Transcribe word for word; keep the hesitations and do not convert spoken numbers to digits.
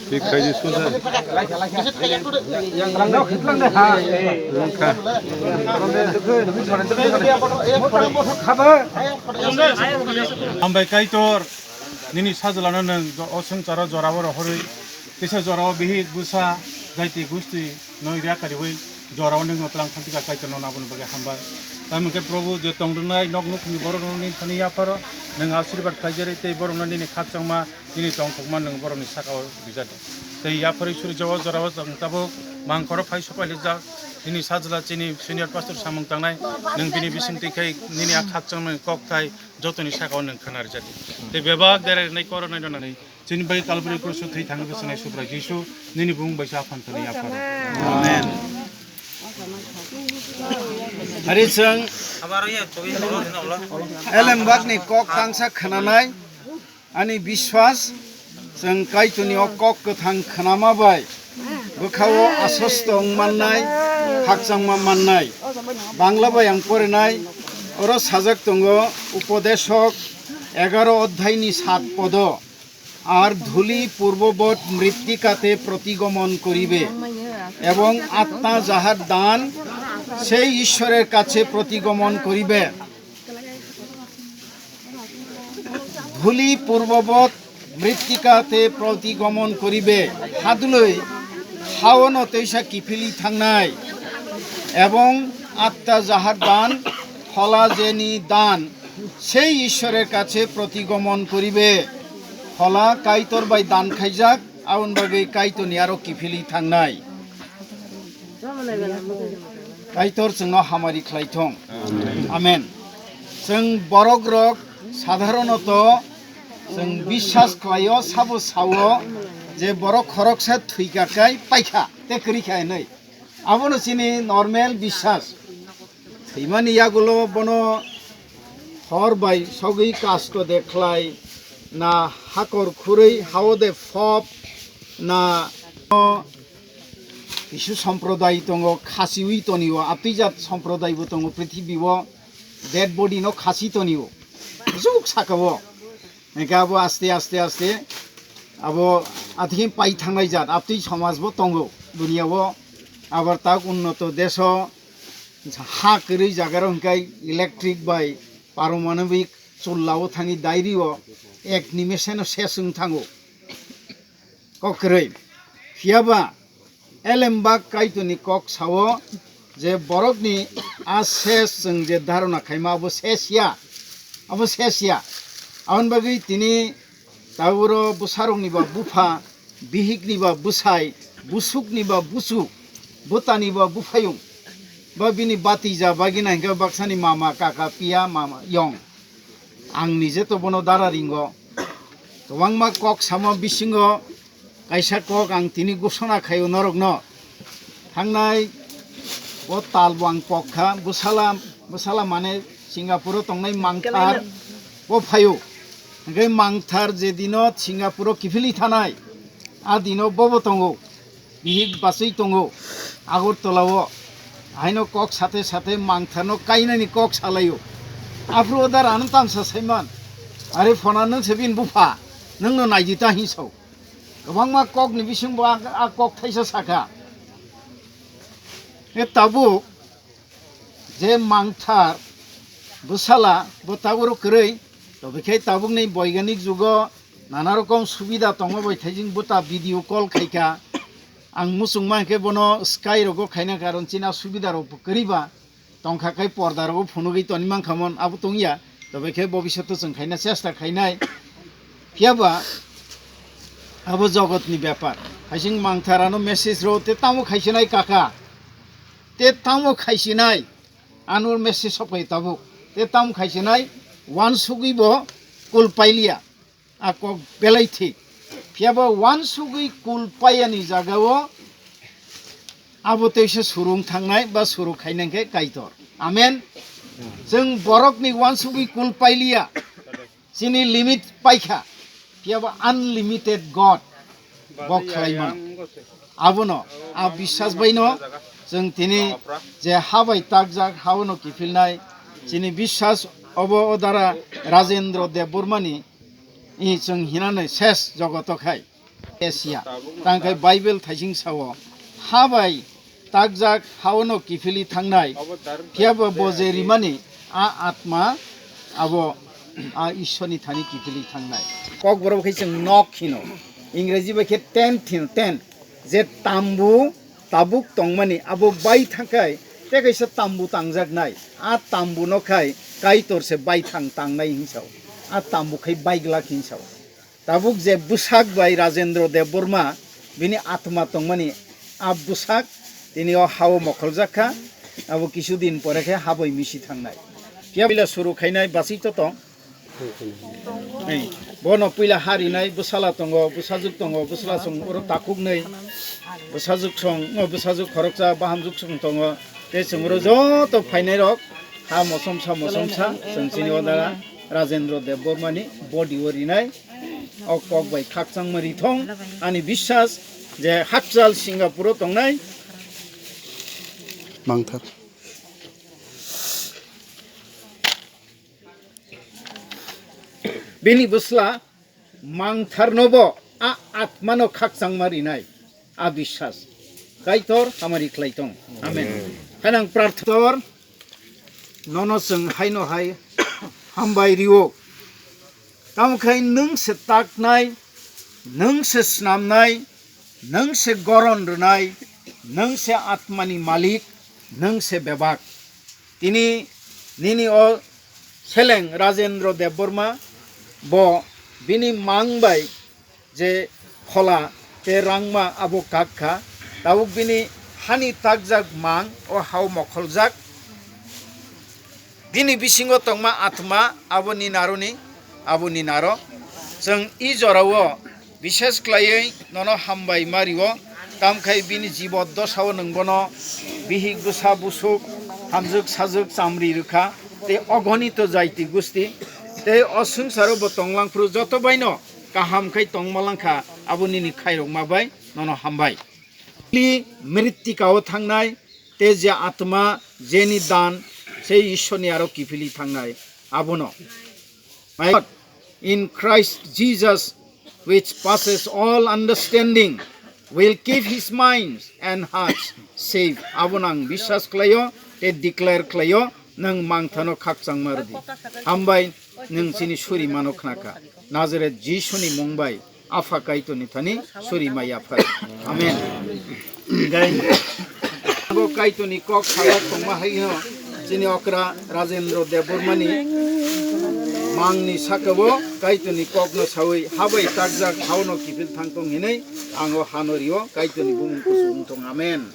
Thik khai di susa. Wngkha. Hambai Kaitor, nini sajlano nwng o swngcharo jorao rohorwi, kisa jorao bihik bwsa, jaiti gusti, noi ria kariwi, jorao nwngno twlang phantika Kaitorno naboni bagwi hambai. Tamokhe Probu je tongdwngnai nok nukhungni borokno nini thani yapharo, nwng asirwad khlaijari tei borokno nini khakchangma, nini tongthokma nwng borokni sakao rijadi. Tei yapharwi surijao jorao chwng tabuk mangkhoro phai sopaijak, nini sajla chini senior pastor samung tangnai, nwng bini bisingtwi khai nini a khakchangmani kokthai jotoni sakao nwng khna rijadi. Tei bebak dera rinai koroknai rwnani chini bai Kalbari kruso thwi thangwi bwskanai Subrai Jisu, nini bumung bai sa phan thani yapharo. Amen. Hari chwng Elembakni kok tangsa khnanai, ani biswas, chwng Kaitorni o kok kwthang khnama bai bwkhao aswsto wng mannai, khakchangma mannai. Bangla bai ang porinai, oro sajak tongo, Upodeshok egaro odhyaini sat podo, "আর ধূলি পূর্ববৎ মৃত্তিকাতে প্রতিগমন করিবে এবং আত্মা যাহার দান, সেই ঈশ্বরের কাছে প্রতিগমন করিবে।" ধূলি পূর্ববৎ মৃত্তিকাতে প্রতিগমন করিবে, hadulwi hao no teisa kiphilwi thangnai, এবং আত্মা যাহার দান, hola jeni dan, সেই ঈশ্বরের কাছে প্রতিগমন করিবে, hola Kaitor bai dan khaijak, aboni bagwi Kaitorni aro kiphilwi thangnai. Kaitor chwngno hamari khlai thung. Amen. Chwng borok rok sadharonoto chwng biswas khlaio, sabo sao je borok khoroksa thwika kai paikha, tei kwrwi kha hinwi. Abono chini normal biswas. Thwimani yagulo bono hor bai sogwi kasto de khlai, na hakor khurwi hao de phop, na kisu somprodai tongo, khasiwi tonio, atwijat somprodai bo tongo prithibi o, dead body no khasi tonio, juk saka o. Hingke abo aste aste aste abo athikhe pai thangnai jat, aptwi somaj bo tongo duniya o. Abar tak unnoto deso ha kwrwi jagaro hingkai electric bai paromanobik chulla o thani dairi o ek nimisheno ses wng thango. Kok kwrwi. Phiya ba elembak Kaitorni kok sao je borokni a ses chwng je dharona khaima abo ses ya, abo ses ya. Aboni bagwi tini taburo bwsarokni ba bupha, bihikni ba bwsai, busukni ba buchuk, bwtani ba buphayung, ba bini batija bagina hingke baksani mama, kaka, piya, mama, yong. Ang nije to bono dara ringo. Kwbangma kok samo bisingo kaisa kok ang tini gusona khaio norokno. Thangnai o tal bo ang pok kha, bwsala, bwsala mane Singapore o tongnai Mangthar bo phaio. Hingke Mangthar je dino Singapore o kiphilwi thanai, a dino bobo tongo. Bihik bachwi tongo Agartala o. Haino kok sate sate Mangtharno kainani kok salaio. Aphuru o dara ano tamsa saiman. Are phona nwng se bini bupha. Nwngno naidi ta hinsao. Kwbangma kokni bisingbo a, a kok thaisa sakha. E tabuk je Mangthar bwsala bo taburo kwrwi, tobikhe tabukni boiganik jugo nana rokom subida tongo bai thaijing bwta video call khaikha. Ang muchungma hinkhe bono sky rogo khaina karon chini a subida rok bo kwrwi ba tongkha khai porda rogo phunugwi toni mankhamon abo tongya, tobikhe bobishoto chwng khaina chesta khainai. Phiyaba abo jogotni bepar. Haising Mangthar ano message ro te tamo khaisinai kaka. Te tamo khaisinai, anor message sopai tabuk. Te tamo khaisinai, wansugwi bo kul pailiya. A kok belai thik. Phiyaba wansugwi kul paiyani jagao abo teisa surung thangnai ba surung khainai khe Kaitor. Amen. Chwng borokni wansugwi kul pailiya. Chini limit paikha, phiyaba unlimited God bo khlaiman. Abono a biswas baino Chwng tini je ha bai takjak, hao no kiphilnai, chini biswas obo odara Rajendra Debbarmani, i chwng hinani ses jogoto khai Asia. Tangkhai Bible thaising sao, ha bai takjak, hao no kiphili thangnai, phiya bo bo je rimani a atma abo a Ishwarni thani kiphili thangnai. Kokborok khe chwng nok hino, Ingreji bai khe tent hino, tent. Je tambu tabuk tongmani abo bai thangkhai, tei kaisa tambu tangjaknai, a tambuno khai Kaitor se baithang tangnai hinsao, a tambu khai baiglak hinsao. Tabuk je bwsak bai Rajendra Debbarma, bini atma tongmani a bwsak tini o hao mokholjak kha, abo kisu din pore khe ha bai misi thangnai. Phiya puila suru khainai basui totong. Ei, bono puila ha rinai bwsala tongo, bwsajwk tongo, bwsala song oro takhuknwi, bwsajwk song, o bwsajwk khoroksa, bahamjwk song tongo, tei chwng oro joto phainairok ha mosomsa mosomsa chwng chini o dara Rajendra Debbarmani body o rinai, o kok bai khakchangma rithong, ani biswas je hakchal Singapore o tongnai. Mangthar. Bini bwsla Mangtharnobo a atmano khakchangma rinai a biswas. Kaitor hamari khlai tong. Amen. Amen. Khanang prarthor nono chwng haino hai hambai rio. Tamo khai nwng se taknai, nwng se snamnai, nwng se goron rwnai, nwng se atmani malik, nwng se bebak. Tini nini o seleng Rajendra Debbarma bo bini mang bai je phola tei rangma abo kak kha, tabuk bini hani takjak mang o hao mokholjak. Bini bisingo tongma atma abo ni naroni, abo ni naro. Chwng i jorao bishes khlaiwi nono hambai ma rio, tamkhai bini jibot dosao nwng bono bihik bwsa busuk, hamjwk sajwk chamri rwkha, tei ogonito jaiti gusti, tei o swngcharo bo tonglang phuru joto baino kaham khai tongma langkha, abo nini khairokma bai nono hambai. Li mrittikao thangnai, tei je atma, jeni dan, sei Ishwarni aro kiphilwi thangnai, abono. My God, in Christ Jesus, which passes all understanding, will keep his minds and hearts safe. Abono ang biswas khlaio, tei declare khlaio, nwng mangthano khakchangma rwdi. Hambai, nwng chini surimano khnakha. Nazareth Jisuni mung bai, Apha Kaitorni thani suri maya phai. Amen. Gai. Bo Kaitorni kok sajak tongma haino chini okra Rajendra Debbarmani mangni sakabo Kaitorni kokno sawi habai takjak haono kiphil thangtong hinwi ang o hano rio Kaitorni bumung kusu wngtong. Amen.